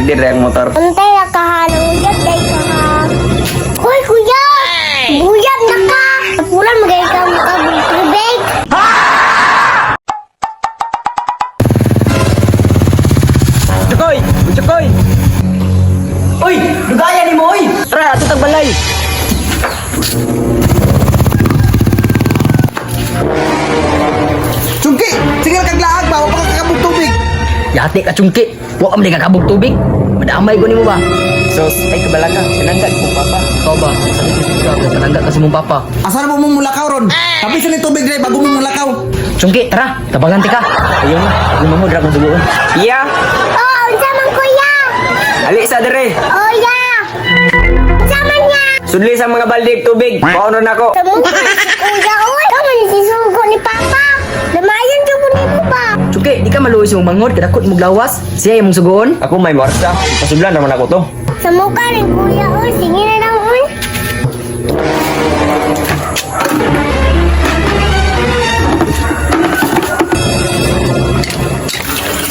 Ready ra ang motor. Untay na kahanang uyab day ka ha. Hoy kuya! Buyab na ka! Tapulan magay ka makabog tubig. Chukoy! Chukoy! Uy, lugaya ni mo, uy! Tara, ato tag balay. Chungki, sige kag laag ba, wa pa ka kakabog tubig. Yati ka, Chungki. Wa ka man kakabog tubig. Madamay ko nimo ba? Sos, ay kabala ka. Pinangga kong papa. Ikaw ba? Sa likod ka, palangga kasi mong papa. Asa na mo mong mulakaw ron? Tapi sa ni tubig dre bago mo mulakaw. Chungki, tara, tabangan ti ka. Ayaw na. Yung mamod ra kong subuon. Iya! Oh, unsa man kuya? Ali sa dere. Oh ya! Unsa man niya? Sudli sa mga balde tubig. Paon ron ako. Sa mukha si kuya oy! Ikaw man si sugo ni papa. Lamayan jud mo nimo ba? Chungki, di ka maluoy sa mong mangod, kadakot mong lawas. Siya imong sugoon. Ako may warsa. Pasudlan naman ako to. Sa mukha rin kuya oy, sige na lang oy.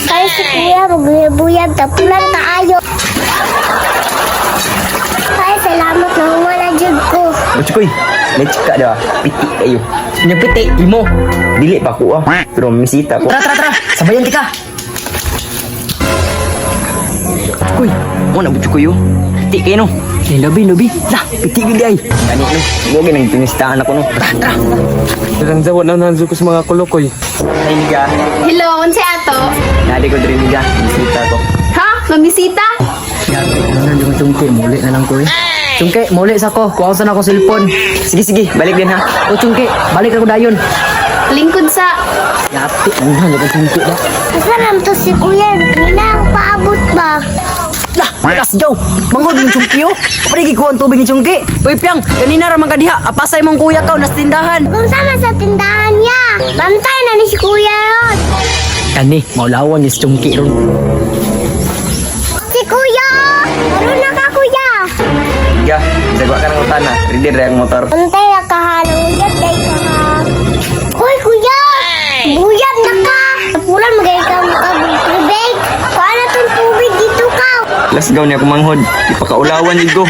Kay si kuya magbuyab tapulan kaayo. Ay, salamat na humana jud ko. Chukoy, may chika daw. Piti kayo. Inyong piti, imo. Dili pa ko ah. Pero misita ko. Tara, tara, tara. Sabayan ti ka. Kuy, mo na butyo kuyo. Piti kayo no. Eh, labi, labi. Lah, piti gid ay. Gani no. Mo ginang pinistahan ako no. Tara, tara. Dalang jawa na nanzo ko sa mga kulukoy. Ay niga. Hello, unsa ato? Nadi ko diri niga. Misita ko. Ha? Mamisita? Yati, ano na yung Chungki, muli na lang ko eh. Chungki, muli sa ko. Kuha sa na ako cellphone. Sige sige, balik din ha. O Chungki, balik ako dayon. Lingkod sa. Yati, ano na yung Chungki ba? Asa naman to si kuya? Nila ang paabot ba? Lah, lakas jaw. Mangod yung Chungki oh. Kapag gikuha ang tubig ni Chungki. Uy, Piang, kanina ra man ka diha. Apasay mong kuya ka, nas tindahan. Kung sama sa tindahan niya. Bantay na ni si kuya ron. Kani, maulawan ni si Chungki ron. Si kuya! Karoon na ka kuya! Niga, sagwa ka ng utana. Ready ra ang motor. Untay na kahanang uyab day ka ha. Hoy kuya! Buyab na ka! Tapulan magay ka makabog tubig. Kuha na tong tubig dito ka. Let's go niya kumanghod. Ipakaulawan jud ko.